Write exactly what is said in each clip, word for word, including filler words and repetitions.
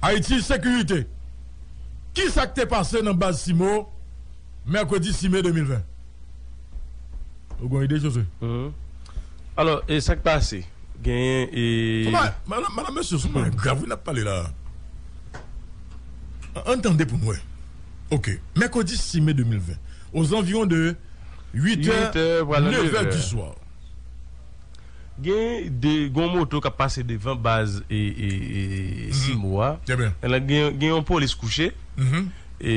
Ayiti Sekirite. Kisa k te pase nan baz Simo mèkredi sis me de mil ven? Ou gen ide, Josue? Alò, e sa k pase? Genyen e... Madanm, mesye, sou mwen grav wi n ap pale la. Ann tande pou n wè. Ok. Mèkredi sis me de mil ven, aux environs de uit è, nèf è du soir. Gen de gon moto k ap pase devan baz e, e, e, Simo a. Gen, gen yon polis kouche. E,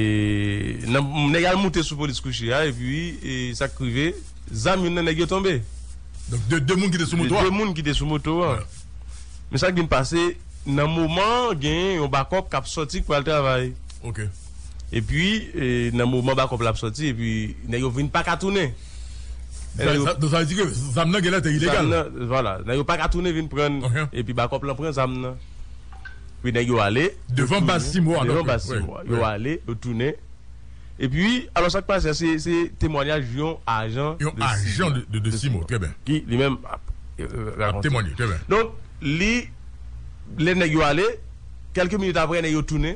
nan, nèg al moute sou polis kouche a, epi, e, sa k rive, zam youn nan nèg yo tonbe. Donk, de, de moun ki te sou moto a. De, de moun ki te sou moto a. Men sa k vin pase, nan moman, gen yon bakòp k ap sòti k pral travay. Ok. Epi, e, nan moman bakòp la ap sòti, epi nèg yo vin pa ka tounen. Sa, sa, sa vle di ke zam nan genlè te ilegal. Zam nan, vwala. Nèg yo pa ka tounen vin pran, epi bakòp lan pran zam nan. Epi nèg yo ale. Devan baz Simo a, devan baz Simo a. Yo ale, yo tounen. Epi, alò, sa k pase a, se, se temwayaj yon ajan. Yon ajan de, de, de Simo, trè byen. Ki, li menm, ap, ap temwanye, trè byen. Donk, li, lè nèg yo ale, kèlke minit apre, nèg yo tounen,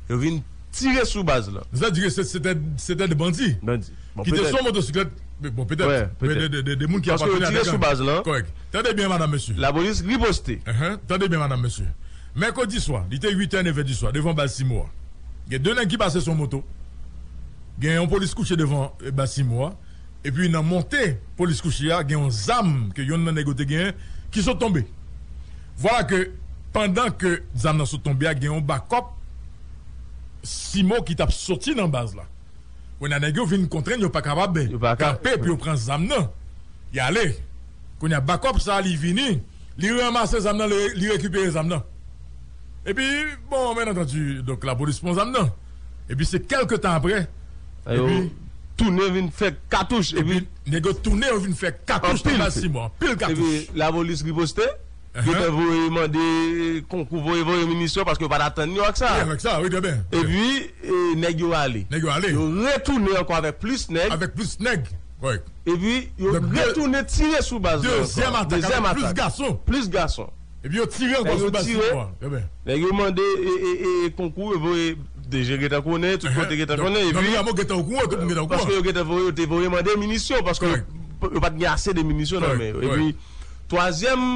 yo vin tire sou baz lan. Sa di ke se, se te, se te de bandi. Bandi. Bon, ki te sou motosiklèt, bon, petèt, de, de, de, de moun ki apartenè avèk gang. Paske yo tire sou baz lan. Kòrèk. Tande byen, madanm, mesye. Lapolis riposte. Tande byen, madanm, mesye. Mèkredi swa, li te uit è, nèf è di swa, devan baz Simo a. Gen de nèg ki pase sou moto. Gen yon polis kouche devan, e, baz Simo a. Epi nan monte polis kouche a, gen yon zam ke yonn nan nèg yo te genyen ki sot tonbe. Vwala ke pandan ke zam nan sot tonbe a, gen yon bakòp Simo ki t ap soti nan baz la. Kounye a nèg yo vin kontrenn yo pa kapab kanpe pou yo pran zam nan. Y ale. Kounye a bakòp sa a li vini, li ranmase zam nan, li, li rekipere zam nan. Epi, bon, byen antandi, donk lapolis pran zam nan. Epi se kèlke tan apre, epi tounen vin fè katouch, epi nèg yo tounen yo vin fè katouch nan baz Simo a, anpil katouch. Epi lapolis riposte, yo te voye mande konkou, voye, voye minisyon, paske yo pa t atann yo ak sa. Wi, avèk sa, wi, trè byen. Epi, e, nèg yo ale. Nèg yo ale. Yo retounen ankò avèk plis nèg. Avèk plis nèg. Epi, yo retounen tire sou baz la ankò. Dezyèm atak, avèk plis gason. Plis gason. Epi yo tire ankò sou baz Simo a. Nèg yo mande, e, e, e, konkou, yo voye, DG gentan konnen, tout kote gentan konnen, epi... Donk, Rameau gentan okouran, tout moun gentan okouran. Paske yo gentan voye, yo te voye mande minisyon, paske yo, yo pa t gen ase de minisyon nan men yo. Epi, twazyèm,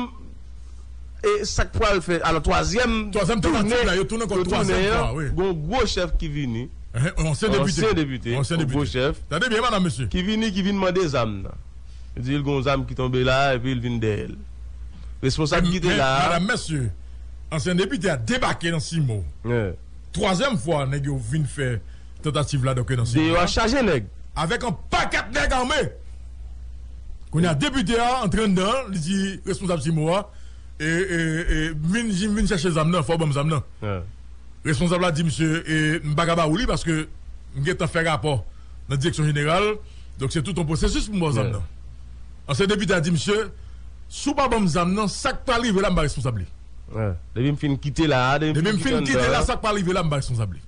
e sa k pral fè, alò, twazyèm tounen, yo tounen ankò twazyèm fwa, wi. Gon gwo chèf ki vini. Ansyen depite. Ansyen depite. Yon gwo chèf. Tande byen, madanm, mesye. Ki vini, ki vin mande zam nan. Li di l gon zam ki tonbe la, epi l vin dèyè l. Responsab ki te la a. Madanm, mesye, ansyen depite a debake nan Simo. Twazyèm fwa nèg yo vin fè tantativ la, donk, nan Simo a. Deyò a chaje nèg. Avèk yon pakèt nèg ame. Kounye a, depite a antre anndan, li di responsab Simo a, e, e, e, vin, vin chèche zam nan, fò w ban m zam nan. Responsab la di misye, e, m pa ka ba ou li paske m gentan fè rapò nan direksyon jeneral. Donk, se tout yon pwosesis pou m ba w zam nan. Ansyen depite a di misye, si w pa ban m zam nan, sa k pral rive la, m pa responsab li. Depi m fin kite la a, depi m fin kite la, sa k pral rive la, m pa responsab li.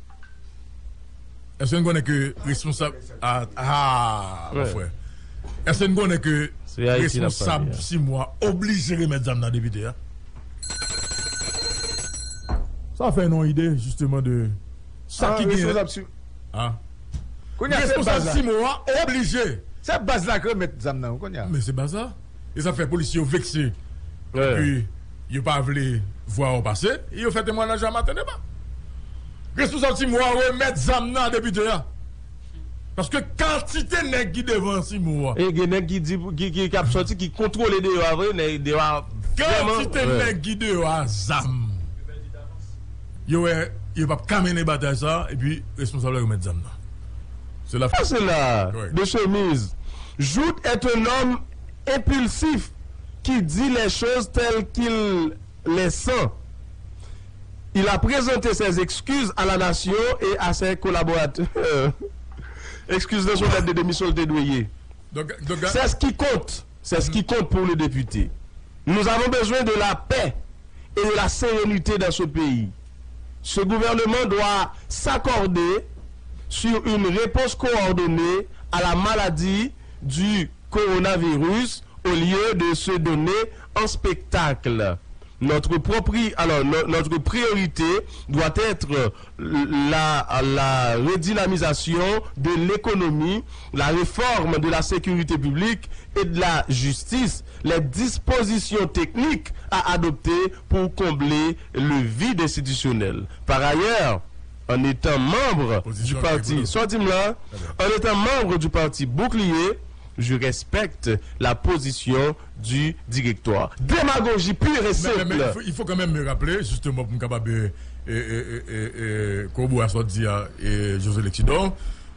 Èske n konnen ke responsab, a, a, mon frè. Èske n konnen ke responsab Simo a oblije remèt zam nan depite a? Sa fè nou ide, jisteman, de sa ki gen. Responsab Simo a oblije. Se baz la k remèt zam nan, kounye a. Men se baz la. E sa fè polisye yo vekse. Epi, yo pa vle vwa yo pase. E yo fè temwayaj a maten deba. Responsab Simo a remèt zam nan a depite a. Paske kantite nèg ki devan Simo a. E gen nèg ki di, ki, ki, ki ap sòti, ki kontwole deyò a vre, nèg deyò a vrèman. Kantite nèg ki deyò a, zam. Yo wè, yo p ap ka mennen batay sa, epi responsab la yo met zam nan. Se la. Pase la, de chemiz. Jouthe est un homme impulsif qui dit les choses telles qu'il les sent. Il a présenté ses excuses à la nation et à ses collaborateurs. Excuse nan son lèt de demisyon l te dwe ye. C'est ce qui compte. C'est ce qui compte pour le député. Nous avons besoin de la paix et de la sérénité dans ce pays. Ce gouvernement doit s'accorder sur une réponse coordonnée à la maladie du coronavirus au lieu de se donner en spectacle. Notre propri-, alors, no- notre priorité doit être la, la redynamisation de l'économie, la réforme de la sécurité publique et de la justice, les dispositions techniques à adopter pour combler le vide institutionnel. Par ailleurs, en étant membre du parti, sa w di m la, en étant membre du parti Bouclier, je respecte la position du directoire. Demagoji pur et simple. Men, men, men, il faut, il faut quand même me rappeler, justement, pou m kapab, euh, euh, euh, euh, euh, korobore sa w di a, euh, José Lexidor,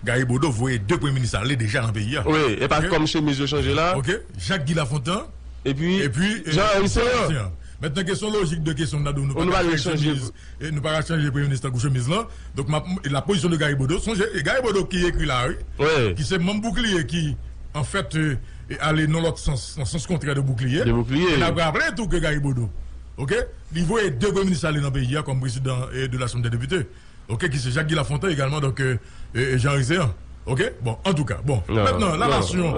Gary Bodeau voye de premye minis ale deja nan peyi a. Wi, e pa kòm chemiz yo chanje la. Ok, Jacques Guy Lafontant. Epi, epi, euh, Jean Henry Céant. Mentnan, kesyon lojik de kesyon m nan di w, nou pa ka chanje chemiz, e nou pa ka chanje premye minis tankou chemiz lan. Donk, m ap, la pozisyon de Gary Bodeau, sonje, e Gary Bodeau ki ekri la, wi. Wi. Ki se manm Bouclier ki, an fèt, euh, e ale nan lòt sans, nan sans kontrè de Bouclier. De Bouclier. E n ap raple tou ke Gary Bodeau, ok, li voye de premye minis ale nan peyi a kòm prezidan, e, de la Chambre des députés. Ok, ki se Jacques Guy Lafontant egalman, donk, euh, e, e Jean Henry Céant. Ok? Bon, antouka, bon. Mentnan, la nasyon,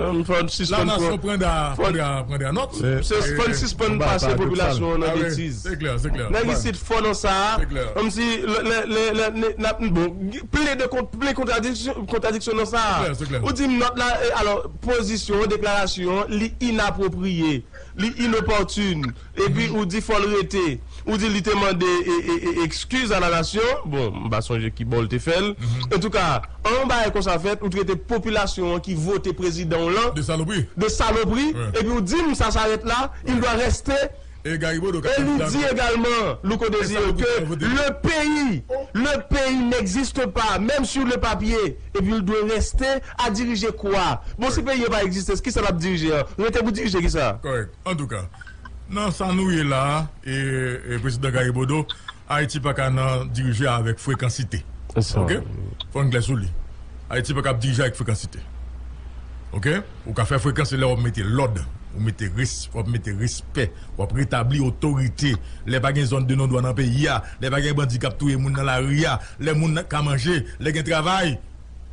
la nasyon pran da, pran da, pran da nòt. Se fò n sispann pase popilasyon an nan betiz. Se klè, se klè. Nèg isit fò nan sa a. Kòmsi, lè, lè, lè, lè, n ap, bon, plen de kont-, plen kontradiksyon, kontradiksyon nan sa a. Ou di m nòt la, e, alò, pozisyon, deklarasyon, li inapwopriye. Li inopòtin, epi ou di fò l rete, ou di li te mande e, e, e, ekskiz a la nasyon, bon, m pa sonje ki bò l te fè l. Antouka, an yon bagay konsa fèt, ou trete popilasyon an ki vote prezidan w lan de salopri, de salopri, epi ou di m sa s'arrête là, il doit rester. E Gary Bodeau ka kandida ankò. Et il dit également, Louko Désiré, que le pays, le pays n'existe pas, même sur le papier, et puis il doit rester à diriger quoi? Bon, si peyi an pa egziste, kisa l ap dirije an? Rete pou dirije kisa? Kòrèk. Antouka, nan sa nou ye la a, e, e prezidan Gary Bodeau, Ayiti pa ka nan dirije avèk frekansite. Ok? Fò n klè sou li. Ayiti pa ka ap dirije avèk frekansite. Ok? Ou ka fè frekans lè w ap mete lòd, ou mete res-, w ap mete respè, w ap retabli otorite. Lè pa gen zòn de non dwa nan peyi a, lè pa gen bandi k ap touye moun nan lari a, lè moun nan ka manje, lè gen travay,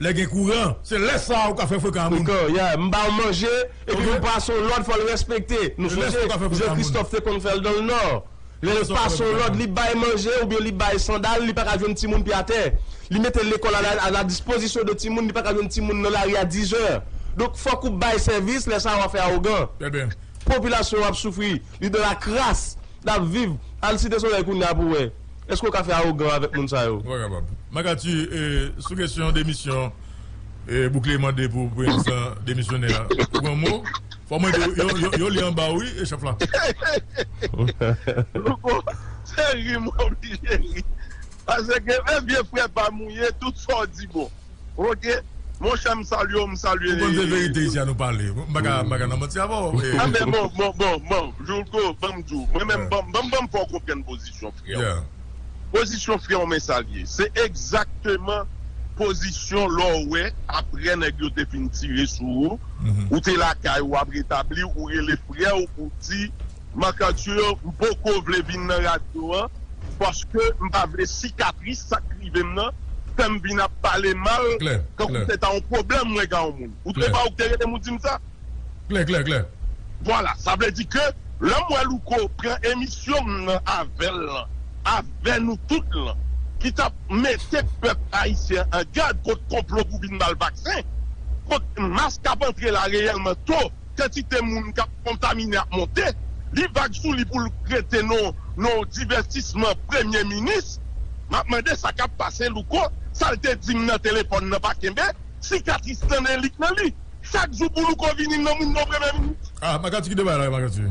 lè gen kouran, se lè sa a ou ka fè frekan a moun. Frekan, yeah, m ba w manje, epi m pase w lòd, fò l respekte. Nou sonje, Jean Christophe te konn fè l dans le Nord. Lè l pase w lòd, li bay manje oubyen li bay sandal, li pa ka jwenn timoun pye atè. Li mete lekòl a la, a la dispozisyon de timoun, li pa ka jwenn timoun nan lari a dizè. Donk, fòk ou bay sèvis, lè sa a w ap fè awogan. Popilasyon an ap soufri, li dans la crasse, l ap viv. Al Site Solèy kounye a pou w wè. Èske w ka fè awogan avèk moun sa yo? Ou pa kapab. Makati, e, sou kesyon demisyon, e, Bouclier mande pou prezidan demisyonè a, ou gen yon mo? Fò mwen di, yo, yo, yo li anba w, wi, e chèf la. Louko, se ri m oblije ri. Paske, e, vye frè pa mouye, tout sa w di bon. Ok, monchè, m salye w, m salye. Ou konn se verite isi a nou pale. M pa ka, m pa ka nan manti avè w. Ah, men bon, bon, bon, bon, Louko, ban m di w. Mwen menm, ban m, ban m, ban m fè w konprann pozisyon frè w. Pozisyon frè w, men sa l ye. Se egzakteman pozisyon lè w wè, apre nèg yo te fin tire sou ou, ou te lakay ou ap retabli, ou rele frè w, ou di, Marc Arthur, m poko vle vin nan radyo an, paske m pa vle sikatris sa k rive m nan fè m vin ap pale mal, kankou se ta yon pwoblèm mwen gen yon moun. Ou te pa ou k te rele m ou di m sa? Klè, klè, klè. Vwala, sa vle di ke lè m wè Louko pran emisyon m nan avè l lan, avè nou tout lan, ki t ap mete pèp ayisyen an gad kont konplo pou vin ba l vaksen, kont mas k ap antre la reyèlman to, kantite moun k ap kontamine ap monte, li vag sou li pou l rete nan, nan divètisman premye minis. M ap mande sa k ap pase Louko, sa l te di m nan telefòn nan pa kenbe, sikatris nan li k nan li. Chak jou pou Louko vini nan moun nan premye minis. Ah, Makati ki te bay la, Makati.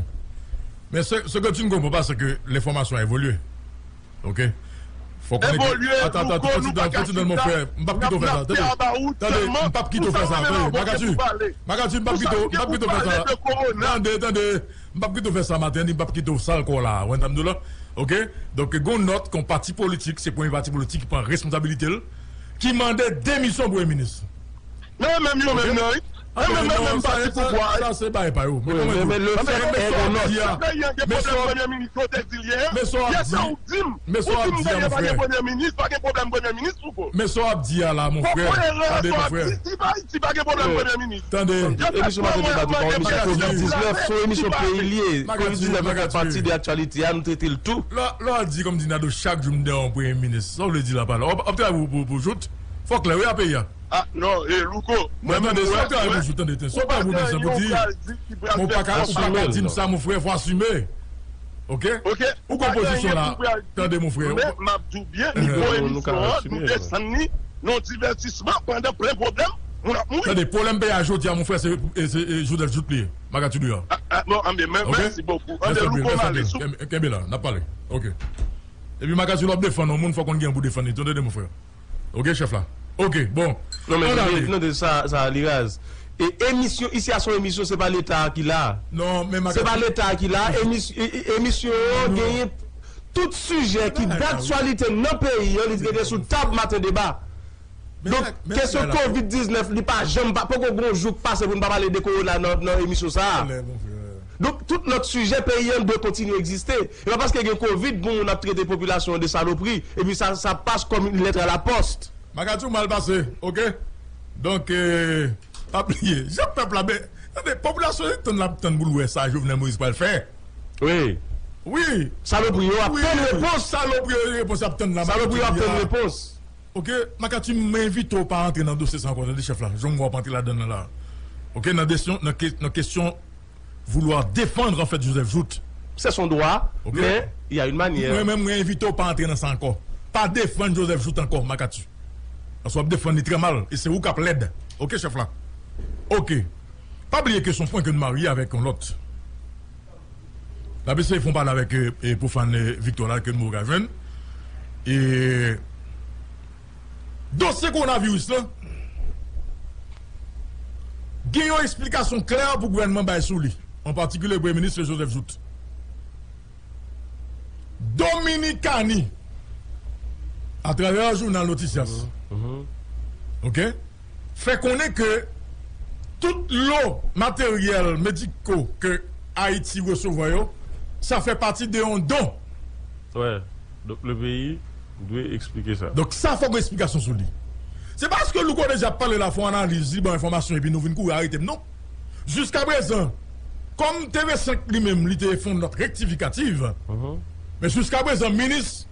Men ce, ce que tu ne comprends pas, c'est que l'information a évolué. Ok? Fòk ou mete, evolye, ata, ata, Louko, nou pa ka chita, m ap, m ap fè aba ou tèlman, m p ap kite w fè sa, tande, Makati, Makati, m p ap kite w, m p ap kite w fè sa. Tande, tande, m p ap kite w fè sa maten ni m p ap kite w sal kò w la, ou konprann sa m di w la? Ok? Donk, gen yon nòt ke yon pati politik, se premye pati politik ki pran responsabilite l, ki mande demisyon premye minis. Men menm yo menm nan, wi. Anpil non, sa, sa, sa se bagay pa yo. Men kòman di, men le fait est de l'autre. Peyi an gen pwoblèm premye minis, yo te di l yè. Men sa w ap di, men sa w ap di a, mon frè. Ou di m peyi an pa gen pwoblèm premye minis, pa gen pwoblèm premye minis, Louko. Men sa w ap di a la, mon frè. Tande, mon frè. Di pa Ayiti pa gen pwoblèm premye minis. Tande. Emisyon Maten Deba tou pa yon emisyon kovid diznèf, se yon emisyon peyi l ye. Kovid diznèf fè pati de aktyalite a, nou trete l tou. Lè, lè w di kòm di Nado chak jou m dèyè yon premye minis, sa w vle di la pa la? W ap, w ap travay pou, pou, pou jout? Fò klè wi a peyi a. Ah non, e Louko, mwen menm, mwen, mwen, mwen pa gen yon pral di ki pral fè fòs. Ou pa ka, ou pa ka di m sa, mon frè, fò asime. Ok? Ok. Ou konn pozisyon la. Tande, mon frè. Men m ap di w byen, Louko, emisyon an, nou desann li nan yon divètisman pandan plen pwoblèm, moun ap mouri. Tande, pwoblèm peyi a jodi a, mon frè, se, e, se, e, Joseph Jouthe li ye. Makati Dou a. Ah, ah, bon, anben, mèsi bokou. Anben, Louko, m ale sou. Kenbe la, n ap pale. Ok. Epi Makati Dou ap defann yon moun, fòk ou gen pou defann li. Tande, mon frè. Ok, chèf la. Ok, bon. Non, men, tande, tande, sa, sa li raz. E emisyon, isi a se yon emisyon, se pa Leta ki la. Non, men se pa Leta ki la, emis-, e, e, emisyon yo genyen tout sijè ki daktyalite nan peyi an, li rete sou tab Maten Deba. Donk, kesyon kovid diznèf, li pa janm pa, poko gon jou k pase pou n pa pale de kowona nan, nan emisyon sa a. Donk, tout lòt sijè peyi an dwe kontinye egziste. E pa paske gen kovid, gon moun ap trete popilasyon an de salopri, epi sa, sa pas comme une lettre à la poste. Makati, ou mal pase, ok? Donk, e, pa bliye, jan pèp la, ben, tande, popilasyon an tann l ap tann pou l wè sa Jovenel Moïse pral fè. Wi. Wi. Salopri yo ap tann repons. Salopri yo repons ap tann la. Salopri yo ap tann repons. Ok, Makati, mwen envite w pa antre nan dosye sa ankò, tande chèf la. Jan w wè w ap antre ladann nan la. Ok, nan desyon, nan ke-, nan kesyon vouloir défendre, en fait, Joseph Jouthe. C'est son droit, ok, mais il y a une manière. Mwen menm, mwen envite w pa antre nan sa ankò. Pa defann Joseph Jouthe ankò, Makati. Paske w ap defann li trè mal, e se ou k ap lèd. Ok, chèf la. Ok. Pa bliye ke se yon pwen ke n marye avèk yon lòt. N ap eseye fè yon pale avèk, e, e, Profane, e, Victor la, ke nou ka jwenn. E, dosye kowonaviris lan, gen yon eksplikasyon klè pou gouvènman bay sou li, an patikilye Premye Minis Joseph Jouthe. Dominikani, atravè jounal Noticias, ok, fè konnen ke tout lo materyèl mediko ke Ayiti resevwa yo, sa fè pati de yon don. Wè, donk le peyi dwe eksplike sa. Donk sa fòk yon eksplikasyon sou li. Se pa paske Louko deja pale la, fè yon analiz, li ban enfòmasyon epi nou vin kouri arete m, non. Jiskaprezan, kòm T V senk li menm, li te fè yon nòt rektifikatif, men jiskaprezan, minis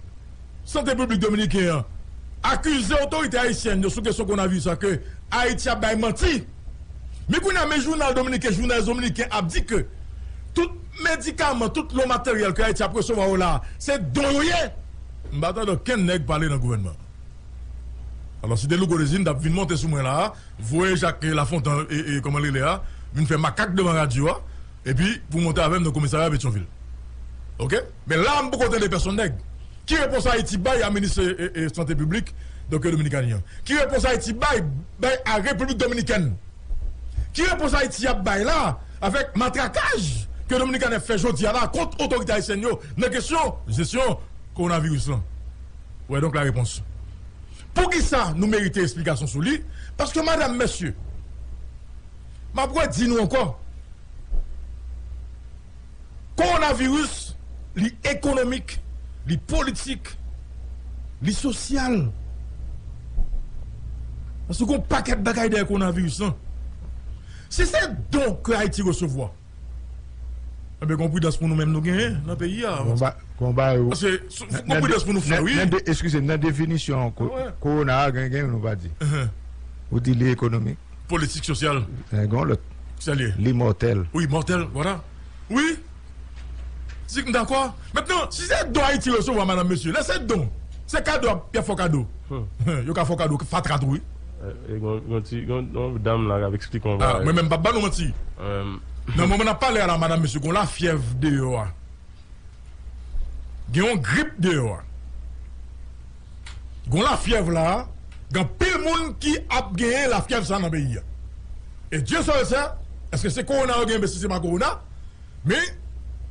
Sante piblik dominiken an akize otorite ayisyèn yo sou kesyon kowonaviris la ke Ayiti ap bay manti. Men kounye a, men jounal dominiken, jounalis dominiken ap di ke tout medikaman, tout lo materyèl ke Ayiti ap resevwa yo la, se don yo ye. M pa tande okenn nèg pale nan gouvènman. Alò, si te Louko Désir, t ap vin monte sou mwen la a, voye Jak Lafontan, e, e, kòman l rele a, vin fè makak devan radyo a, epi pou monte avè m nan komisarya Petyonvil. Ok? Men la, m poko tande pèsonn nèg. Ki repons Ayiti bay a minis, e, e, e, sante piblik, donk, e, Dominikani an? Ki repons Ayiti bay, bay a Repiblik Dominikèn? Ki repons Ayiti ap bay la avèk matrakaj ke Dominikani ap fè jodi a la kont otorite ayisyèn yo nan kesyon jesyon kowonaviris lan? Wè donk la repons. Poukisa nou merite eksplikasyon sou li? Paske, madam, mesye, m ap redi nou ankò, kowonaviris, li ekonomik, li politik, li sosyal. Paske gon pakèt bagay dèyè kowonaviris lan. Si se don ke Ayiti resevwa, enben, gon pridans pou nou menm nou genyen nan peyi a. Gon ba-, gon bagay ou. Paske, sou, gon pridans pou nou fè, wi. Nan de-, eskize m, nan definisyon ko-, kowona a, gen, gen nou pa di. Ou di li ekonomik. Politik sosyal. Gen yon lòt. Sa l ye? Li mòtèl. Wi, mòtèl, vwala. Wi. Si m dakò. Mentnan, si se don Ayiti resevwa, madam, mesye, lè se don, se kado y ap, y ap fè w kado. Yo ka fè w kado fatra tou, wi. E, e, gon, gon ti, gon, gon dam la k ap eksplike yon bagay. Mwen menm, m p ap ba nou manti. Nan moman n ap pale a la, madam, mesye, gon lafyèv deyò a. Gen yon grip deyò a. Gon lafyèv la, gen anpil moun ki ap genyen lafyèv sa nan peyi a. E Dye sèl sè, èske se kowona yo genyen, si se pa kowona? Men,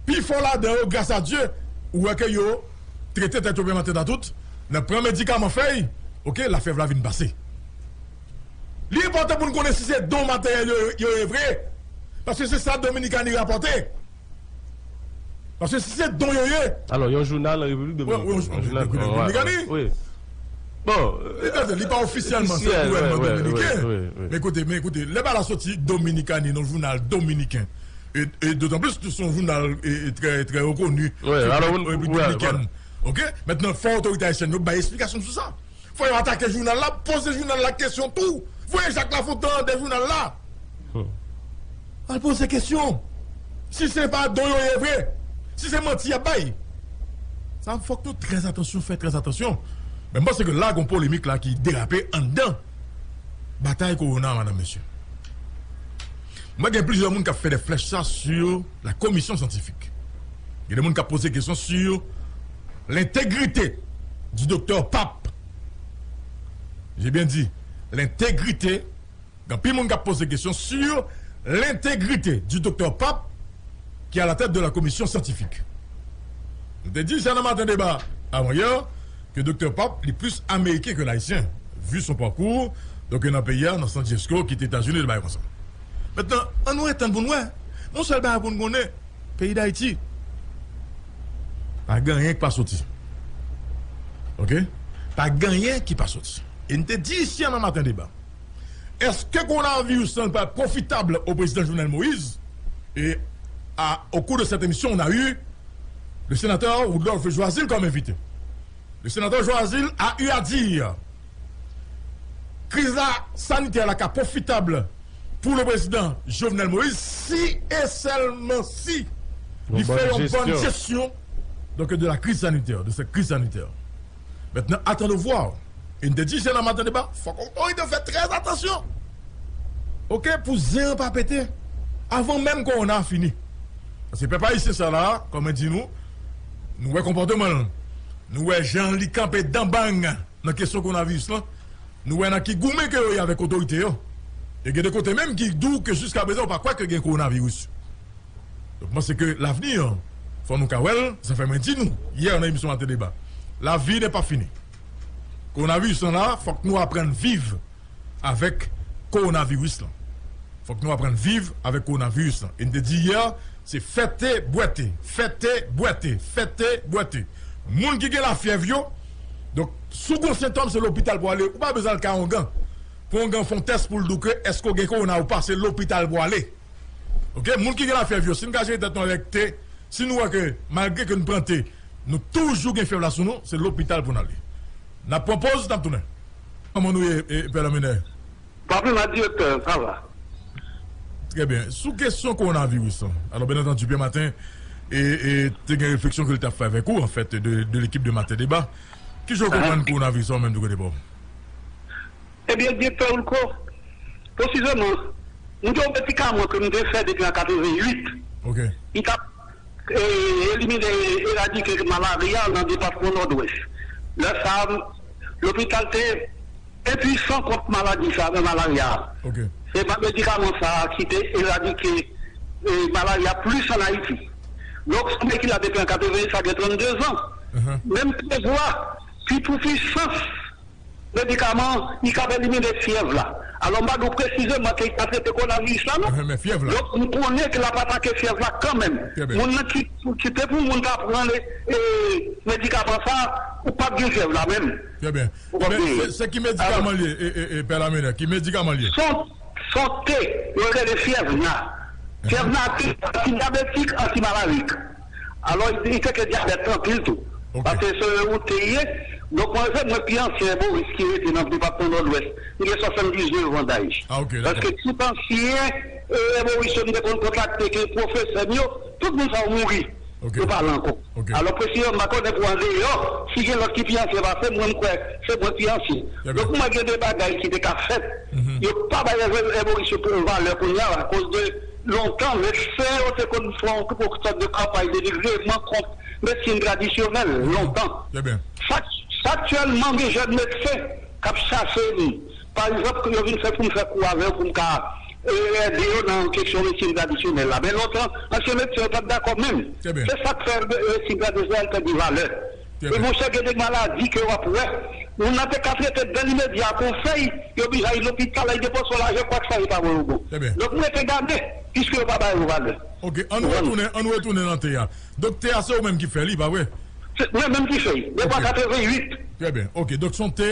pifò ladan yo, gras a Dye, ou wè ke yo trete tèt yo, pèmèt tèt a tout, nan pran medikaman fèy, ok, lafyèv la vin pase. Li enpòtan pou n konnen si se don materyèl yo, yo ye vre. Paske se sa Dominikani rapòte. Paske si se don yo ye. Alò, yon jounal nan Repiblik Dominikani. Yon jounal Repiblik Dominikani. Wi. Bon, li pa ofisyèlman, se gouvènman dominiken. Men koute, men koute, lè bagay la soti Dominikani, nan jounal dominiken. E, e dotan plis, se yon jounal e, e trè, trè rekoni. Repiblik Dominikèn. Ok? Mentnan, fò otorite ayisyèn yo bay esplikasyon sou sa. Fò yo atake jounal la, poze jounal la kesyon tou. Voye Jak Lafontan de jounal la. Al poze kesyon. Si se pa don yo ye vre, si se manti y ap bay, sa fòk nou trè atansyon, fè trè atansyon. Men m panse ke la, gon polemik la ki derape anndan batay kowona, madanm, mesye. Mwen gen plizyè moun k ap fè de flèch sa sur la commission scientifique. Gen de moun k ap poze kesyon sur l'intégrité du docteur Pape. J'ai bien dit, l'intégrité. Gen anpil moun k ap poze kesyon sur l'intégrité du docteur Pape, qui est à la tête de la commission scientifique. Nou te di sa nan Maten Deba avan yè, ke Doktè Pape, li plis ameriken ke l ayisyen, vu son parcours, donk nan peyi a, nan San Diego, kite Etazini, de bagay konsa. Mentnan, ann nou retann pou n wè. Yon sèl bagay pou n konnen, peyi Dayiti, pa gen anyen ki pa soti. Ok? Pa gen anyen ki pa soti. E n te di isi a nan Maten Deba, èske kowonaviris lan pral pwofitab o prezidan Jovenel Moïse? Et à, au cours de cette émission, on a eu le sénateur Woodlove Joazil comme invité. Le sénateur Joazil a eu à dire, kriz la sanitè la ka pwofitab pou le prezidan Jovenel Moïse si e sèlman si li fè yon bòn jesyon, donc, de la crise sanitaire, de cette crise sanitaire. Maintenant, attendons voir. E n te di se nan Maten Deba, fòk otorite yo fè trè atansyon. Ok, pou zen an pa pete avan menm kowona a fini. Paske pèp ayisyen sa la, kòm mwen di nou, nou wè konpòteman l. Nou wè jan li kanpe danbang nan kesyon kowonaviris lan. Nou wè nan ki goumen ke yo ye avèk otorite yo. E gen de kote menm ki di w ke jiskaprezan yo pa kwè ke gen kowonaviris. Donk, m panse ke lavni an, fò nou ka wè l, sa fè mwen di nou, yè nan emisyon Maten Deba, la vie n'est pas finie. Kowonaviris lan la, fòk nou aprann viv avèk kowonaviris lan. Fòk nou aprann viv avèk kowonaviris lan. E n te di yè, se fete, bwete, fete, bwete, fete, bwete. Moun ki gen lafyèv yo, donk, si w gen yon sentòm, se lopital pou w ale. Ou pa bezwen al kay ongan. Pou ongan fè yon tès pou l di w ke èske w gen kowona ou pa, se lopital pou w ale. Ok, moun ki gen lafyèv yo, si n ka jere tèt nou avèk te, si nou wè ke malgre ke n pran te, nou toujou gen fyèv la sou nou, se lopital pou n ale. N ap pran poz, n ap tounen. Kòman nou ye, e, Pè Laminè? Pa pi mal, direktè, sa va. Trè byen. Sou kesyon kowonaviris lan, alò, byen antandi, Pye Maten, e, e, te gen refleksyon ke l t ap fè avèk ou, anfèt, de, de lekip de Maten Deba. Kijan w konprann kowonaviris lan, ou menm, de kote pa w? Ebyen, direktè Wilco, presizeman, m gen yon medikaman ke m te fè depi an katreven uit. Ok. Li t ap, e, elimine, eradike malarya nan depatman Nòdwès. Lè sa a, lopital te enpwisan kont maladi sa a, nan malarya a. Ok. Se pa medikaman sa a ki te eradike, e, malarya plis ann Ayiti. Donk, sa ki la depi an katreven uit, sa gen trannde zan. Men m te vwa ki pou pwisans medikaman, li ka elimine fyèv la. Alò, m pa di w presizeman ke li ka trete kowonaviris la, non. Donk, m konnen ke l ap atake fyèv la kanmenm. Moun nan ki, ki te pou moun ta pran le, e, medikaman sa, ou p ap gen fyèv la menm. Trè byen. Trè byen. Se, se ki medikaman l ye, e, e, e, Pè Laminè? Ki medikaman l ye? Se yon, se yon te, yo rele fyèvna. Fyèvna te antidyabetik, antimalarik. Alò, li, li teke dyabèt anpil tou. Ok. Paske se yon te ye. Donk, mwen, se mwen pi ansyen èboris ki rete nan depatman Nòdwès. M gen swasanndiznèf an daj. Ah, ok, dakò. Paske tout ansyen, e, èboris yo m te konn kontakte ke pwofesè m yo, tout moun sa yo mouri. Ok. Yo pa la ankò. Ok. Alò, presizeman, m pa konnen pou andeyò, si gen lòt ki pi ansyen pase m, mwen, m kwè se mwen pi ansyen. Trè byen. Donk, mwen gen de bagay ki te ka fèt. Mhm. Yo pa bay èbo-, èboris yo pou yon valè kounye a, akoz de lontan, medsen yo te konn fè yon, yon sòt de kanpay de degreman kont medsin tradisyonèl, mhm, lontan. Trè byen. Sa, sa aktyèlman, gen jèn medsen k ap chache m. Pa egzanp, yo vin fè pou m fè kou avè yo, pou m ka, e, ede yo nan kesyon medsin tradisyonèl la. Men lontan, ansyen medsen yo pa t dakò menm. Trè byen. Se sa k fè, e, medsin tradisyonèl pèdi valè. Trè byen. E monchè, gen de maladi ke w ap wè, Moun nan te ka trete dan limedya kon fèy, yo oblije al lopital, al depanse yon lajan, kwak sa yo pa voye yo bon. Donk, mwen te gade, piske yo pa ba yo valè. Ok, an nou retounen, an nou retounen nan te a. Donk, te a, se ou menm ki fè li, pa vre? Se mwen menm ki fè li, depi an katreven uit. Trè byen, ok. Donk, se yon te,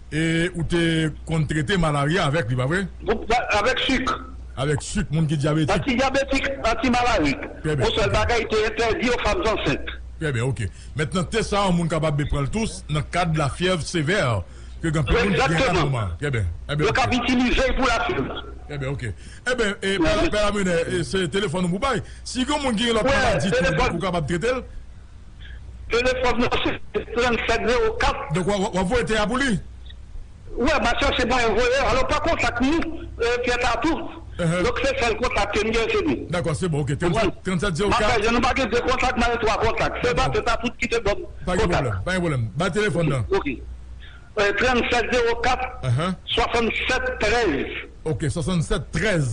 e, ou te konn trete malarya avèk li, pa vre? Avèk sik. Avèk sik, moun ki dyabetik. Anti dyabetik, anti malarik. Yon sèl bagay, te entèdi yo fanm ansent. Trè byen, ok. Mentnan, te sa a, yon moun kapab pran l tou nan kad lafyèv sevè ke gen anpil moun ki gen nan moman. Trè byen. Ebyen, yo kapab itilize l pou lafyèv. Ebyen, ok. Ebyen, e, Pè Lamenè, e, se telefòn ou pou bay. Si gen moun ki gen lòt maladi tou, ou kapab trete l. Telefòn nan se trannsèt zewo kat. Donk, w ap voye te a pou li? Wi, m ap chèche mwayen voye. Alò, pa kontak nou, e, Pyè Tatou. Donk, se sèl kontak ke m gen, se li. Dakò, se bon, ok. Trannsèt zewo kat. M ap fè jan nou pa gen de kontak, m gen twa kontak. Se Pyè Tatou ki te ban m kontak. Pa gen pwoblèm, pa gen pwoblèm. Bay telefòn nan. Ok. E, trannsèt zewo kat, swasannsèt trèz. Ok, swasannsèt trèz.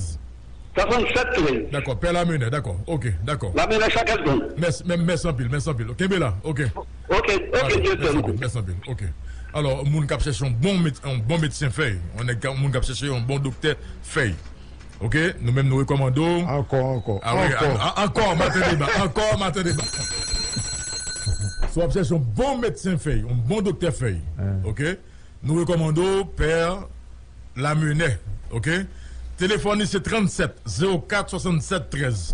Swasannsèt trèz. Dakò, Pè Lamenè, dakò. Ok, dakò. Lamenè Chakèlbon. Mèsi, mè-, mèsi anpil, mèsi anpil. Kenbe la, ok. Ok, ok, mèsi anpil, mèsi anpil. Ok. Alò, moun k ap chèche yon bon med-, yon bon medsen fèy, yon nèg ka, moun k ap chèche yon bon doktè fèy. Ok, nou menm nou rekòmande w. Ankò, ankò, ankò. A wi, a-, a-, ankò, Maten Deba, ankò, Maten Deba. Si w ap chèche yon bon medsen fèy, yon bon doktè fèy, ok, nou rekòmande w Pè Lamenè, ok? Telefòn li se trannsèt zewo kat swasannsèt trèz.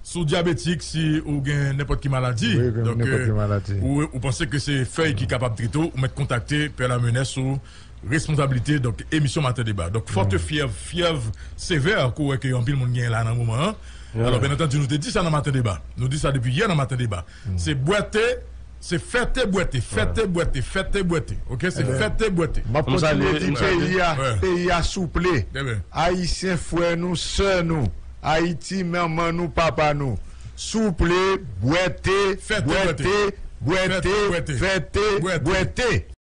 Si w dyabetik, si ou gen nenpòt ki maladi, donk, ou, ou panse ke se fèy ki kapab trete w, ou mèt kontakte Pè Lamenè sou responsablite, donk, emisyon Maten Deba. Donk, fòt fyèv, fyèv sevè ke w wè ke anpil moun genyen la nan moman an. Alò, byen antandi, nou te di sa nan Maten Deba. Nou di sa depi yè nan Maten Deba. Se bwè te, se fè te bwè te, fè te bwè te, fè te bwè te. Ok, se fè te bwè te. M ap kontinye di peyi a, peyi a souple. Ayisyen frè nou, sè nou, Ayiti manman nou, papa nou. Souple, bwè te, bwè te, bwè te, fè te bwè te.